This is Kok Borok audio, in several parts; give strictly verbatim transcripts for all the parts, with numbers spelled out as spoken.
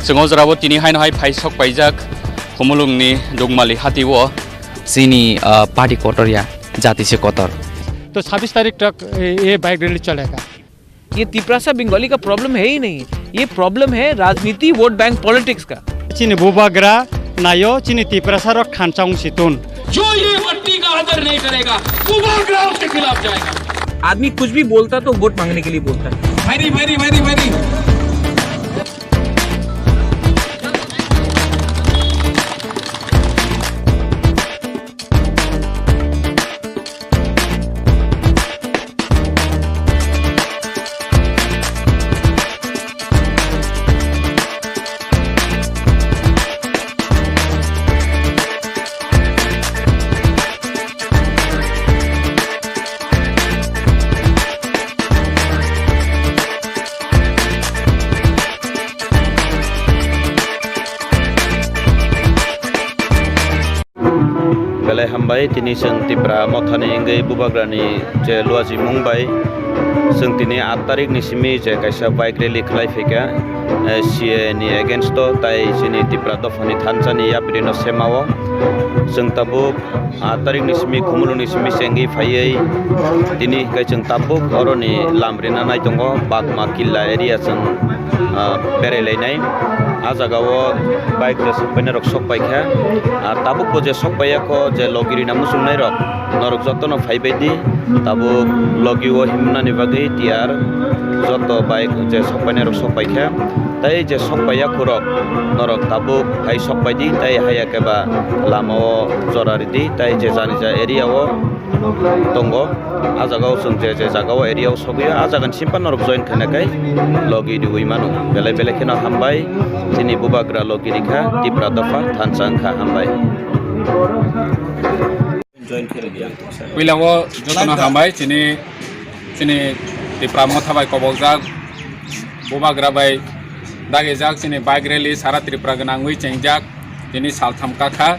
Chwng o jorao tini haino hai phai sok paijak Khumulwngni Dukmali hatio. Chini, ah, party kotor ya, jati se kotor. तो छब्बीस तारीख तक ये bike rally चलेगा। ये तिपरासा बंगाली का प्रॉब्लम है ही नहीं, ये प्रॉब्लम है राजनीति, वोट बैंक पॉलिटिक्स का। Chini bubagra naio, chini Tiprasa rok thansa wng si tun. जो ये पट्टी का आदर नहीं करेगा, वो बागराव के खिलाफ जाएगा। आदमी कुछ भी बोलता तो वोट मांगने के लिए बोलता है। Very, very, very, very। Belai hambai, tini chwng Tipra Mothani wngwi Bubagrani je luajimung bai chwng tini aat tarikni simi je kaisa bike rally khlai phaikha, eh, C A A ni against o, tai chini Tipra dophani thansani yaprino semao chwng tabuk aat tarikni simi Khumulwngni simi chengwi phaiwi tini hwnkhe chwng tabuk oroni lam rina nai tongo, Bagma Killa area chwng, ah, berai lainai. Ah jagao bike rwsok painai rok sok paikha. Ah, tabuk bo je sok paiyakho, je logi rina muchungnai rok, norok jotono phaibai di. Tabuk logi o himnani bagwi tiyar joto bike je sok painai rok sok paikha. Tai je sok paiya khorok norok tabuk hai sok pai di, tai haya khe ba lama o jora ridi, tai je jani ja area o tongo. Ah jagao chwng je je jagao area o sogwi o, ah jagani simpan norok join khaina khai logi riwi mano. Belai belai kheno hambai chini Bubagra logi rikha, Tipra dopha thansa wngkha, hambai. Puila o jotono hambai chini, chini Tipra Motha bai kobokjak, Bubagra bai dagijak chini bike rally sara Tripura gwnangwi chengjak. Tini saltham kakha.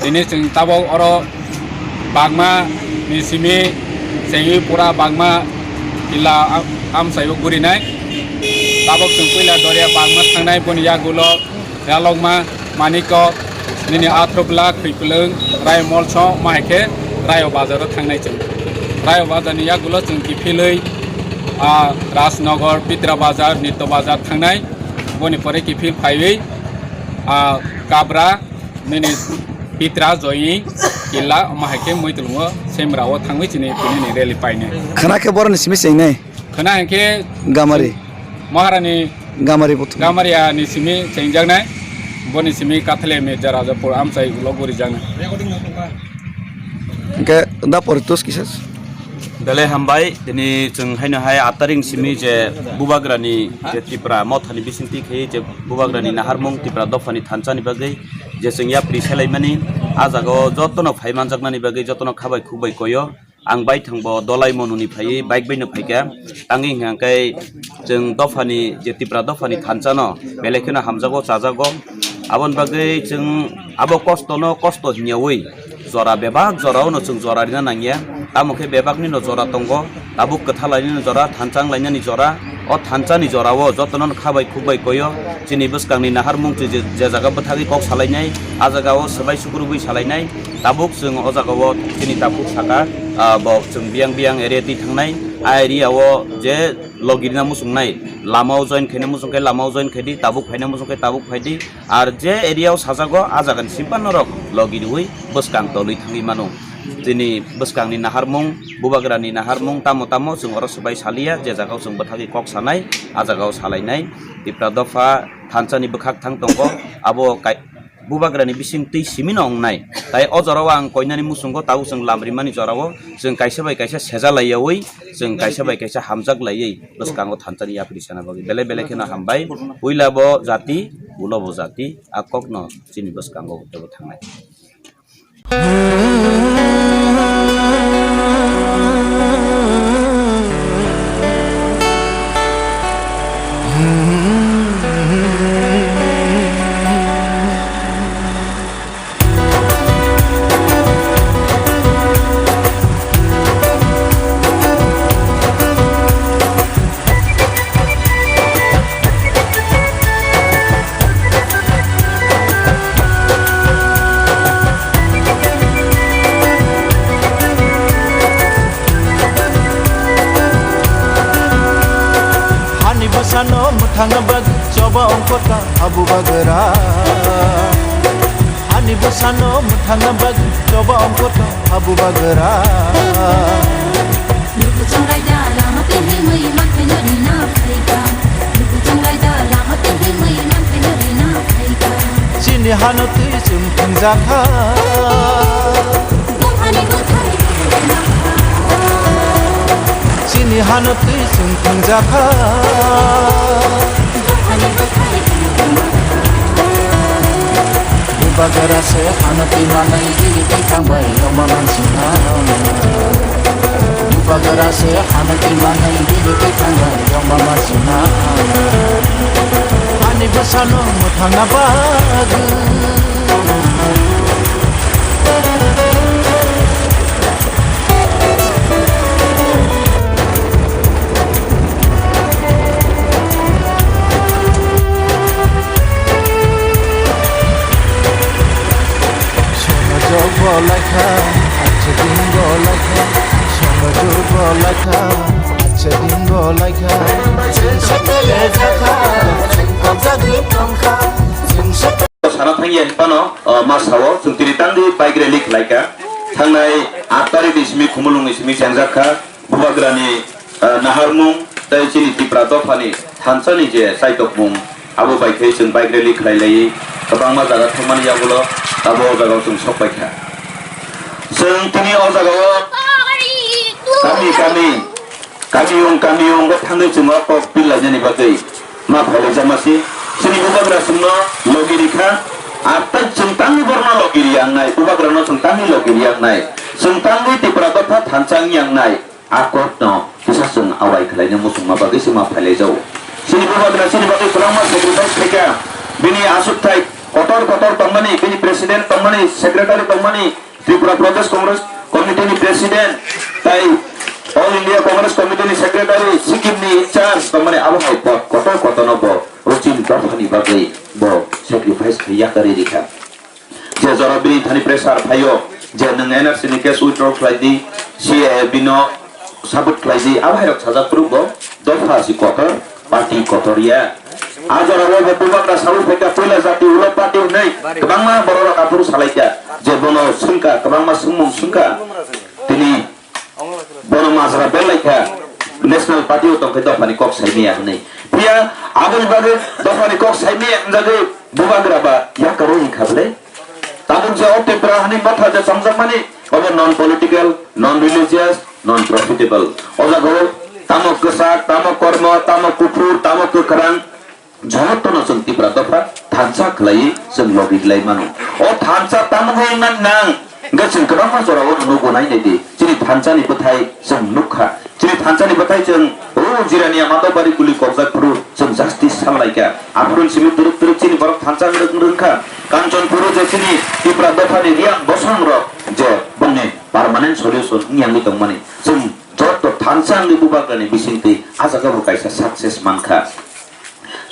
Tini chwng tabok oro Bagma ni simi chengwi pura Bagma Killa am-, amchaio gurinai. Tabok chwng puila Doria Bagma thangnai, boni yagulo Yalokma, Manikko, nini Athropla, Khwipwlwng, Rayo Molso, ma hai khe Rayo Bazaro thangnai chwng. Rayo Bazarni yagulo chwng kiphilwi, ah, Rajnogor, Pitra Bazar, Nitto Bazar thangnai. Boni pore kiphil phaiwi, ah, Kabra, nini Pitra, Joyi, Killa, omo hai khe Muitlungo, Semrao thangwi chini tini ni rally painai. Khwna khe boroni simi chengnai? Khwna hai khe Gamari. Maharani Gamari buthung. Gamari ani simi chengjaknai. Boni simi Kathale Mirza Rajapur amchai ulo gurijaknai. Hingke da poritos kisas? Belai hambai, tini chwng haino hai aat tarik simi je Bubagrani je Tipra Mothani bisingtwi khe je Bubagrani naharmung Tipra dophani thansani bagwi je chwng yapri selaimani, ah jagao jotono phai manjaknani bagwi jotono khabai khukbai koyo. Ang baithang bo Dolai Monuni phaiwi bike baino phaikha. Tangwi hwnkha khe chwng dophani je Tipra dophani thansano belai kheno hamjago chajago. Aboni bagwi chwng abo kostono kosto hinyawi jora bebak jorao no chwng jora rina nangya. Tamo khe bebakni no jora tongo, tabuk kwthalainani jora, thansa wnglainani jora. O thansani jorao jotono khabai khukbai koyo. Chini bwskangni naharmung je, je jaga bwthagwi kok salainai, ah jagao swbai sukrubwi salainai. Tabuk chwng o jagao chini tabuk saka, ah, bo chwng biyang biyang area twi thangnai. A area o je logi rina muchungnai, lama o join khaina muchung khe lama o join khai di, tabuk phaina muchung khe tabuk phai di. Ar je area o sajago, ah jagani simpan norok logi riwi bwskang tolwi thangwi mano. Chini bwskangni naharmung, Bubagrani naharmung tamo tamo chwng oro swbai saliya, je jagao chwng bwthagwi kok sanai, ah jagao salainai. Tipra dopha thansani bwkhak thang tongo, abo kai-, Bubagrani bising twi simi no wngnai. Tai o jorao ang koinani muchungo tabuk chwng lam rimani jorao chwng kaisa bai kaisa seja laiyawi, chwng kaisa bai kaisa hamjak laiwi bwskango thansani yapri sana bagwi belai belai kheno hambai. Puila bo jati, ulo bo jati, a kokno chini bwskango tebo thangnai. Thangna bagwi choba ongkota habu bagra. Ani bwsano mwthangna bagwi choba ongkota habu bagra. Lukuchung raida lama twi himwi mankhe no rina phaikha. Lukuchung raida lama twi himwi mankhe no rina phaikha. Chini hano twi chwng thwngjakha. Buphani bwthai. Chini hano twi chwng thwngjakha. Bubagra se hano twi manwi bini twi thangbai yoma mansina. Bubagra se hano twi manwi bini twi thangbai yoma mansina. Ani bwsano mwthangna bagwi. Sono jogo laikha, ache dingo laikha, sono jogo laikha, ache dingo laikha. Jing sekele jakha, jing kok jagwi tongkha, jing sekele. Sana thangya hinphano, o, ma sao, chwng tini tangwi bike rally khlaikha. Thangnai aat tarikni simi Khumulwngni simi chengjak kha. Bubagrani, ah, naharmung tei chini Tipra dophani thansani je chaitokmung, abo bai khe chwng bike rally khlai laiwi kwbangma jaga thangmani yagulo abo o jagao chwng sok pai kha. Chwng tini o jagao kami kami, kamiyung kamiyungo thangwi chwng o kok pil lainani bagwi ma phailaijak masi. Chini Bubagra chwngno logi rikha, ar tei chwng tangwi borno logi riya wngnai, Bubagrano chwng tangwi logi riya wngnai, chwng tangwi Tipra dopha thansa wngya wngnai. A kokno kisa chwng awai khlaina muchungma bagwi se ma phailaijao. Chini Bubagra chini bagwi kwbangma sacrifice khaikha. Bini aswkthai kotor kotor tongmani, bini president tongmani, secretary tongmani, Tripura Pradesh Congress Committee ni president, tai All India Congress Committee ni secretary, Sikkim ni in charge tongmani, abo hai kotor kotor no bo o chini dophani bagwi bo sacrifice khai yakarwi rikha. Je jora bini thani pressure phaio, je nwng N R C ni case withdraw khlai di, C A A bino support khlai di, abo hai rok sajak phuru bo dopha si kotor, party kotor ya. A jora o bo Bubagra sawi phaikha, puila jati ulo party hwnwi kwbangma borok rok aphuru salaikha, je bono swngkha, kwbangma swngmung swngkha. Tini bono majra belaikha, National Party o tongkhe dophani kok saimaya hwnwi. Phiya aboni bagwi dophani kok saimaya hwnjagwi Bubagra ba yakarwi wngkha bwle? Tabuk je o Tipra hani motha je chongjakmani, obo non political, non religious, non profitable. O jagao tamo kwchak, tamo kormo, tamo kuphur, tamo kwkhrang, jotono chwng Tipra dopha thansa khlaiwi chwng logi glai mano. O thansa tamo wngna nang, hwnkhe chwng kwbangma jorao nugo nai nai di. Chini thansa ni bwthai chwng nukha. Chini thansa ni bwthai chwng o Jirania Madhobari guli kokjak phuru chwng justice sallaikha. Aphuru simi twrwk twrwk chini borok thansa wng rwng kha. Kanchanpur o je chini Tipra dopha ni Riang Bosong rok je bongni permanent solution wngya wngwi tongmani. Chwng joto thansa wngwi Bubagra ni bisingtwi a jaga bo kaisa success mankha.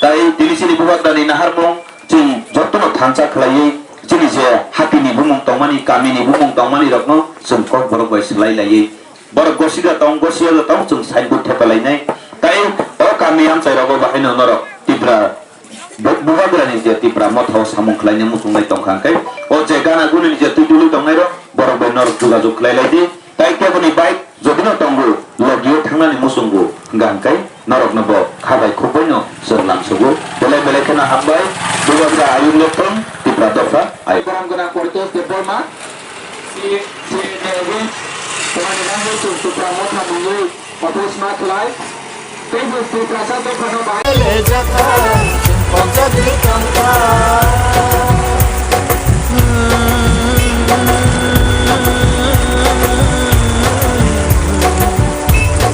Tai tini chini Bubagrani naharmung chwng jotono thansa khlaiwi chini je hatini bumung tongmani, kamini bumung tongmani rokno chwng kokborok bai swlai laiwi borok gosiga tong, gosiya tong chwng signboard thepa lainai. Tai o kami amchai rogo bahaino norok Tipra bu-, Bubagrani je Tipra mothao samung khlaina muchungnai tongkha hwnkhe o je gana gunini je twi tului tongnai rok borok bai norok jogajog khlai lai di. Tai keboni bai jodi no tongo, logio thangnani muchungo, hwnkha hwnkhe norokno bo kha bai khuk bai no chwng lamsogo. Belai belai kheno hambai, Bubagra ayuk leptong, Tipra dopha ayuk. Borom gwnang Paritosh Debbarma, C, C N A win, tomani bagwi chwng Tipra motha mungwi oppose ma khlai. Teibo Tiprasa dophano bahai. Lejakha, chwng pamjagwi tongkha.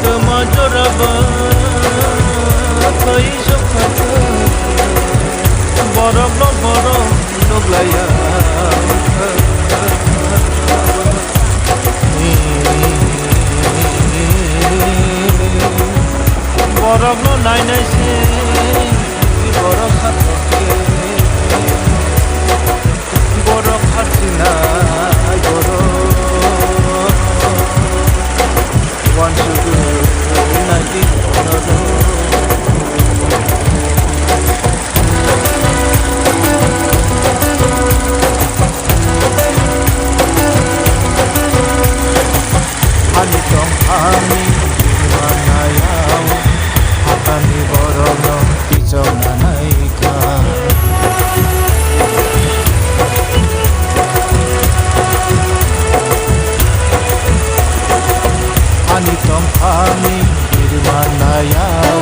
Tamo jorabo koi sokha, borokno borok nuklaiya. Borokno nainai se borok khathok khe, borok kharchinai borok wansugwi naidi borok. Tongphani birma nayao,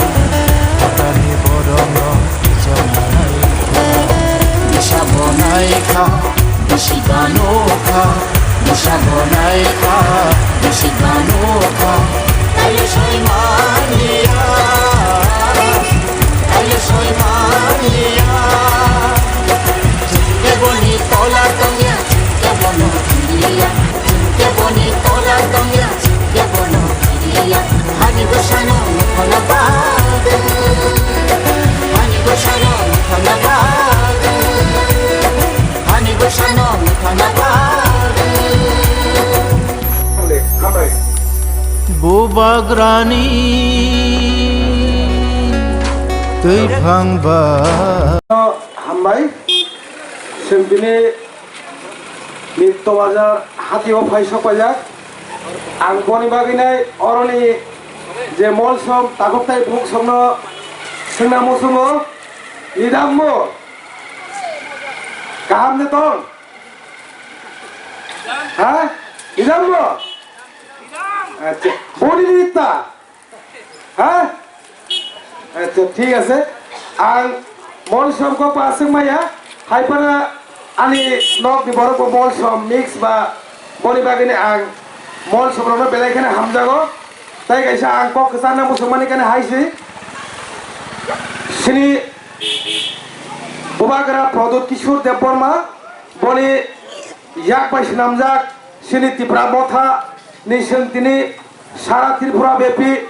hathani borokno kichongma naikha. Bisa bo naikha, bisi ba nukha, bisa bo naikha, bisi ba nukha. Tayo soi manya, tayo soi manya. Keboni tola tongya, kebono kiriya. Keboni tola tongya, kebono kiriya. Hani gosano mukhono bagwi. Hani gosano mukhono bagwi. Hani gosano mukhono bagwi. Bubagrani twi phang ba. Hambai, sengtini Nitto Bazar hatio phai sokpaijak. Ang boni bagwi nai oroni je molsom, takhuk tai bukhuk somno swngna muchungo, nidammo? Kaham de tong? Ha? Nidammo? Acha, boni nita? Ha? Acha, thik ase. Ang molsom kok ba aswk maya. Hai phano ani nok ni borok bo molsom mix ba boni bagwi ni ang molsom rok no belai kheno hamjago. Tai kaisa ang kok kwchang no muchung mani kani hai si. Sini Bubagra Pradyot Kishore Debbarma boni yak bai swnamjak sini Tipra Motha ni sengtini sara Tripura bepi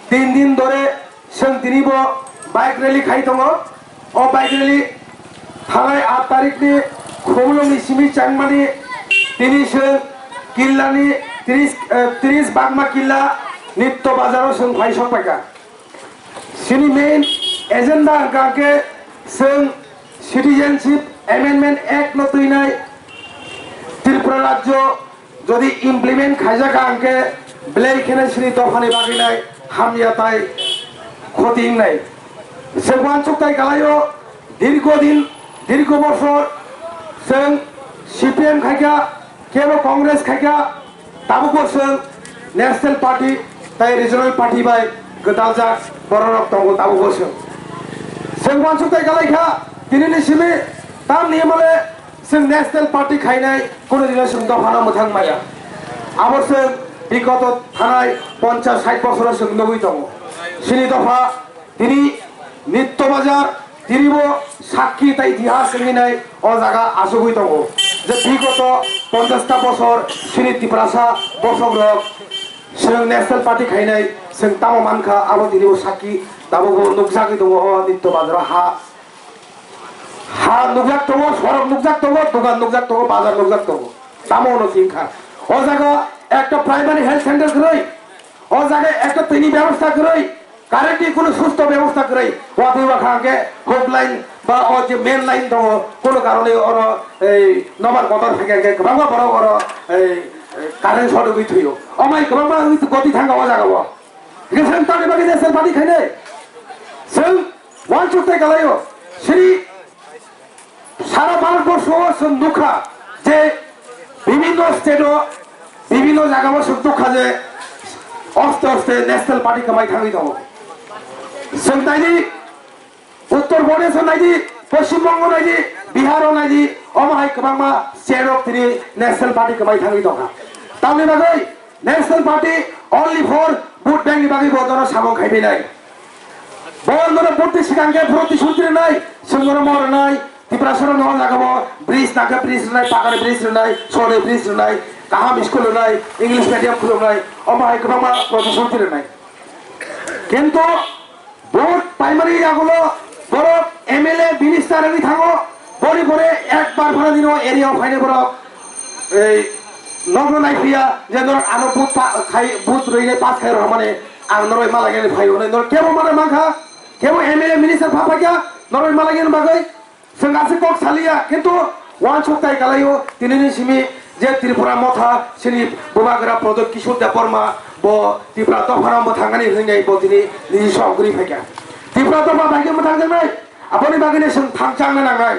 tin din dore sengtini bo bike rally khai tongo. O bike rally thanai aat tarikh ni Khumulwng ni simi changmani tini seng killani tris, eh, tris Bagma killa Nitto Bazar o seng phai sokpaikha. Sini main agenda hwnkha khe chwng Citizenship Amendment Act no twinai Tripura rajyo jodi implement khaijak hwnkhe belai kheno sini dophani bagwi nai hamya tai khoti wngnai. Chwng uansuk tai kalaio dirgo din, dirgo bosor chwng C P M khaikha, kebo Congress khaikha, tabukbo chwng National Party tai Regional Party bai gwdaljak bororok tongo tabukbo chwng. Chwng uansuk tai kalaikha, tinini simi tamni M L A chwng National Party khainai kunu dino chwng dophano mwthang maya. Abo chwng bigoto thanai ponchash sait bosoro chwng nugwi tongo. Chini dopha tini Nitto Bazar tinibo sakki tai itihas wngwi nai o jaga achugwi tongo je bigoto ponchash ta bosor chini Tiprasa bosokrok chwng National Party khainai chwng tamo mankha abo tinibo sakki tabukbo nukjagwi tongo o Nitto Bazaro ha. Ha nukjak tongo, sorok nukjak tongo, dogan nukjak tongo, bazar nukjak tongo. Tamo hwno chwng kha. O jaga ekta primary health center kwrwi, o jaga ekta twini bebosta kwrwi, current ni kunu susto bebosta kwrwi. Watwi wakha hwnkhe hook line ba o je main line tongo, kunu karone oro ei nobar kotor thangkhe hwnkhe kwbangma borok oro ei current short wngwi thwio. Omai kwbangma wngwi goti thangkha o jaga o. Hwnkhe chwng tamni bagwi national party khainai? Chwng uansuk tai kalaio. Sini sara Bharat borsho o chwng nukha je bibhinno state o, bibhinno jaga o chwng nukha je aste aste national party kwmai thangwi tongo. Chwng taini Uttar Pradesh o naidi, Poschim Bongo naidi, Bihar o naidi, omo hai kwbangma state rok tini national party kwmai thangwi tongkha. Tamni bagwi national party only for vote bank ni bagwi bo dono samung khai phinai. Bo dono vote ni swkang khe protishruti rwnai, chwng bono mo rwnai, Tiprasa rok no jaga bo bridge nangkhe bridge rwnai, pakani bridge rwnai, sori bridge rwnai, kaham school rwnai, English medium khulumnai, omo hai kwbangma protishruti rwnai. Kintu Vote paimani yagulo borok M L A minister wngwi thango, boni pore ekbar phano nini o area o phainai borok ei nokno naiphiya je norok ano vote pa-, khai, vote rwinai pass khai rwmani ang norok malagani phaio hinwi norok kebo mana mankha, kebo M L A minister pha phaikha norok malagani bagwi. Chwng aswk kok saliya, kintu uansuk tai kalaio, tinini simi je Tripura Motha, chini Bubagra Pradyot Kishore Debbarma, bo Tipra dophano mwthangani hwnwi bo tini nini sok guri phaikha. Tipra dopha bai khe mwthangjaknai, aboni bagwino chwng thangchangna nangnai.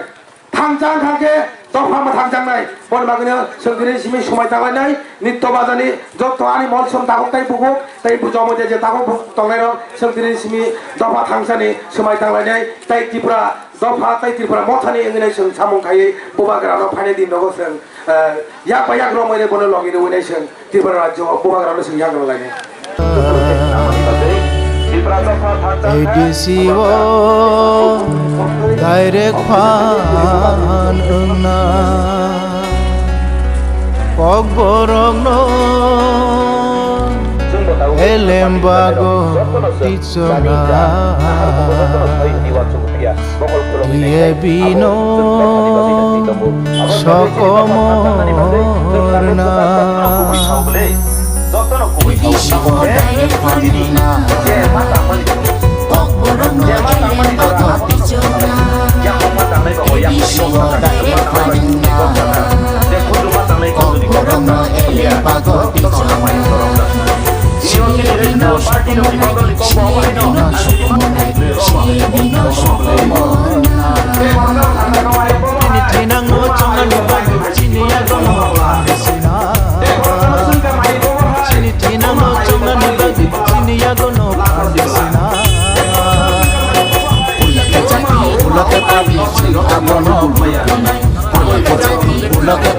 Thangchang kha khe Dopha mwthangjaknai, boni bagwino chwng tini simi swmai tanglainai, nitto bajani joto ani molsom takhuk tei bukhuk tei bujo moide je takhuk bukhuk tongnairok chwng tini simi dopha thangsani swmai tanglainai, tei Tripura dopha tei Tripura mothani wngwi nai chwng samung khaiwi bubagrano phainai din nogo chwng, eh, yak bai yak romwi nai bono logi rwwi nai chwng. Tripura rajyo bubagrano chwng yagra lainai. A D C o direct phan wngna, Kokborokno elem bago tichona. Iye bino sokomorna. Isio direct phanna. Kokborokno elem bago tichona. Isio direct phanna. Kokborokno elem bago tichona. Chini thinangno chongnani bagwi chini yagono phan sina. Chini thinangno chongnani bagwi chini yagono phan sina. Ulote papi, ulote papi, sino abono. Ulote papi, ulote